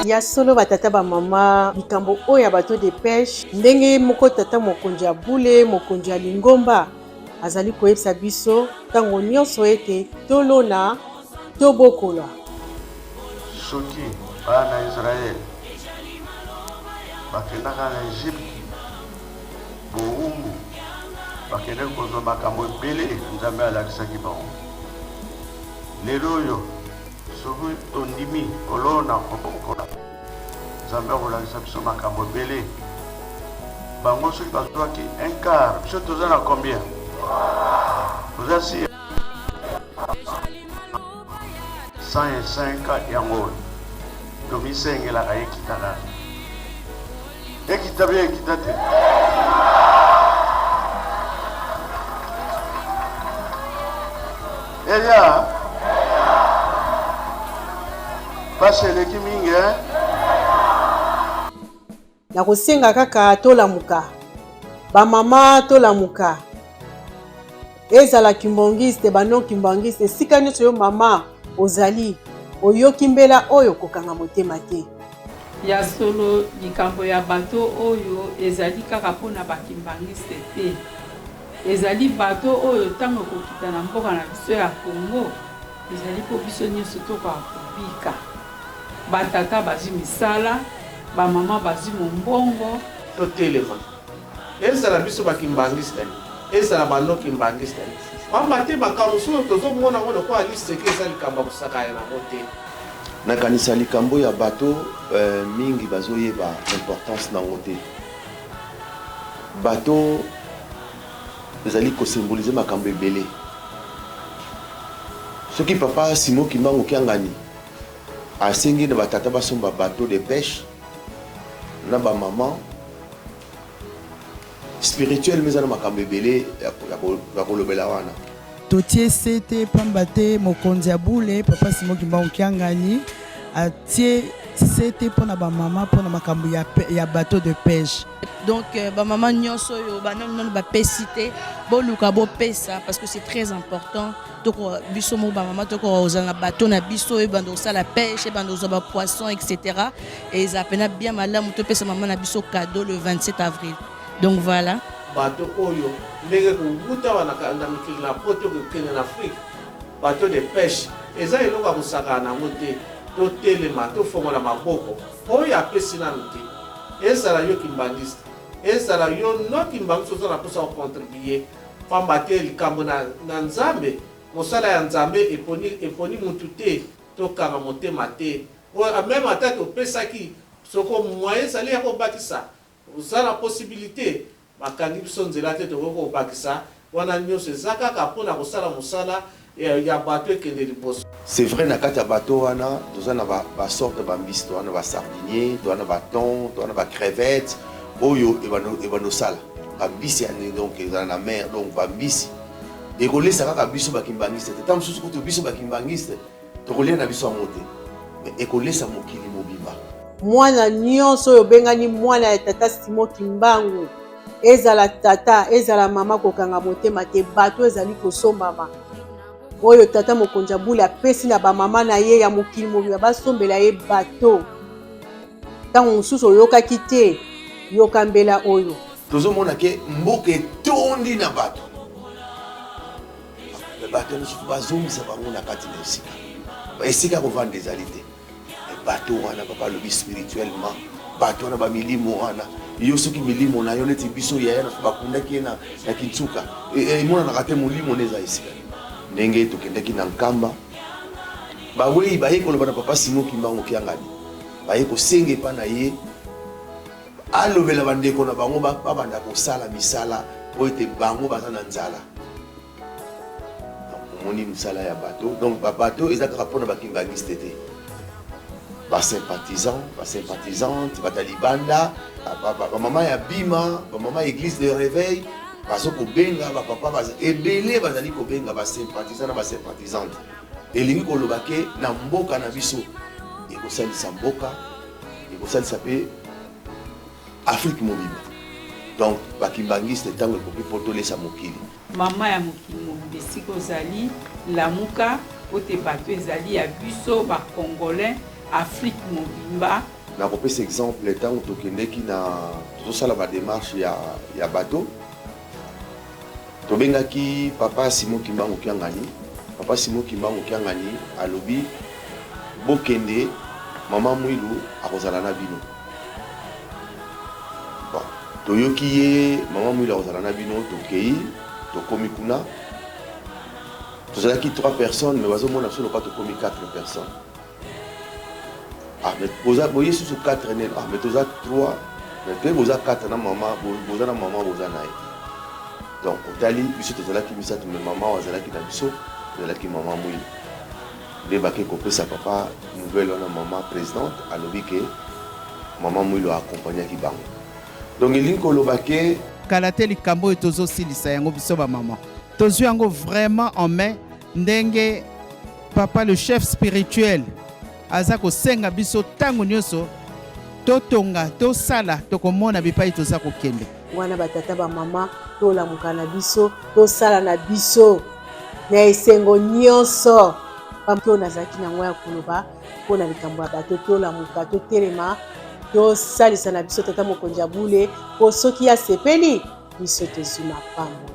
Ya solo ba tata ba mama, likambo oyo ya bateau de peche, ndenge moko tata mokonzi ya bule, mokonzi ya lingomba azali koyebisa biso ntango nyonso ete tolona, tobokola. Soki bana ya Israel bakendaka na Egypte bowumbu, bakendaki kozwa makambo ebele Nzambe alakisaki bango. Lelo oyo soki tondimi kolona kobokola, Nzambe akolakisa biso makambo ebele. Bango soki bazwaki un quart, biso toza na combien? Toza si 105 yango oyo tomisengelaka ekita kaka ekita be ekita te. Eya pasi eleki mingi eh? Nakosenga kaka tolamuka ba mama tolamuka ezala kimbangiste ba non kimbangiste esika nyonso yo mama ozali oyoki mbela oyo kokanga motema te. Ya solo, likambo ya bateau oyo ezali kaka mpo na ba kimbanguiste te. Ezali bateau oyo tango ekokita na mboka na biso ya Congo, ezali mpo biso nionso tokoka kobika. Ba tata bazwi misala, ba mama bazwi mombongo. Totelema. Ezala biso ba kimbanguiste, ezala ba non kimbanguiste. Pamba te makambo mosusu tozo mona yango lokola liseki eza likambo ya kosakana nango te. Nakanisa likambo ya bateau mingi bazoyeba importance nango te. Bateau ezali ko symboliser makambo ebele. Soki papa Simon Kimbangu Kiangani asengi na ba tata basomba bateau de peche na ba maman spirituellement eza na makambo ebele ya kolobela wana. Totie sete pamba te mokonzi ya bule papa Simon Kimbangu Kiangani atie sete pona ba mama pona makambo ya, ya bateau de pêche. Donc euh, ba mama nyonso oyo ba nanu nanu bapesi te boluka bopesa parce que c'est très important toko biso moko ba mama toko kozala na bateau na biso ebanda kosala pêche ebanda kozwa ba poisson etc. Eza pena bien malamu topesa mama na biso cadeau le 27 avril. Donc voilà. Bateau oyo ndenge kowuta awa na mikili na poto kokende na Afrique bateau de peche eza eloko ya kosakana na yango te totelema tofongola maboko oyo apesi nanu te ezala yo kimbanguiste ezala yo non kimbanguiste oza na posa ko contribuer pamba te likambo na na Nzambe mosala ya Nzambe eponi eponi mutu te tokanga motema te oyo meme ata topesaki soko moyen ezali ya kobakisa Oza na possibilite, bakangi biso nzela te tokoki kobakisa, wana nioso eza kaka pona kosala mosala ya bateau ekende liboso. C'est vrai na kati ya bateau wana toza na ba sorte ya ba mbisi toza na ba sardinier toza na ba thon toza na ba crevette oyo ebanda osala ba mbisi ya donc ezala na mer donc ba mbisi ekolesa kaka biso ba kimbanguiste te tango mosusu kutu biso ba kimbanguiste Tokolia na biso yango te, mais ekolesa mokili mobimba. Mwana nionso oyo obengani mwana ya tata Simon Kimbangu, ezala tata ezala mama kokanga motema te, bateau ezali kosombama oyo tata mokonzi ya bule apesi na ba mama na ye ya mokili mobimba basombela ye bateau. Tango mosusu oyokaki te, yoka mbela oyo. Tozomona ke mboka etondi na bato. Mais bato mosusu bazongisa bango na kati na esika esika ya kovanda ezali te. Mais bato wana papa alobi spirituellement, bato wana bamilimo wana, yo soki milimo na yo neti biso yaya na bakundaki ye na, na Kintsuka, emonanaka te molimo na eza esika ndenge tokendaki na Nkamba, bawei baye koloba na papa Simon Kimbangu Kiangani, baye kosenga epa na ye alobela bandeko na bango babanda kosala misala po ete bango baza na nzala. Donc omoni musala ya bateau, donc ba bateau eza kaka pona ba kimbanguiste te, ba sympathisants, ba sympathisantes, bata libanda, ba mama ya bima, ba mama ya eglise de reveil bazo kobenga ba papa baza ebele bazali kobenga ba sympathisants na ba sympathisantes. Elingi koloba ke na mboka na biso ekosalisa mboka, ekosalisa pe Afrique mobimba. Donc ba kimbanguiste tango ekoki po tolesa mokili. Mama ya mokili mobimba esika ozali lamuka po te bateau ezali ya biso ba congolais Afrique mobimba. Nakopesa exemple, ntango tokendeki na tozosala ba démarche ya, ya bateau, tobengaki papa Simon Kimbangu Kiangani. Papa Simon Kimbangu Kiangani alobi bokende, mama Mwilu akozala na bino. Bon, toyoki ye, mama Mwilu akozala na bino. Tokei, tokomi kuna, tozalaki 3 personnes, mais bazomona biso lokola tokomi 4 personnes. Ah, mais boza boye susu 4 nene. Ah, mais toza 3, mais mpe boza 4 na mama, boza na mama, boza na ye. Donc otali biso tozalaki misato, mais mama oyo azalaki na biso ezalaki mama Mwilu. Nde bake kopesa papa nouvelle wana, mama présidente alobi ke mama Mwilu accompagnaki bango. Donc elingi koloba ke Kala te, likambo oyo tozosilisa yango, biso bamama tozwi yango vraiment en main. Ndenge papa le chef spirituel aza kosenga biso ntango nyonso totonga, tosala, tokomona bipai toza kokende. Wana batata, bamama, tolamuka na biso, tosala na biso na esengo nyonso. To nazalaki nango ya koloba mpona likambo ya bato, tolamuka, totelema, tosalisa na biso tata mokonzi ya bule, mpo soki asepeli, biso tozwi mapambo.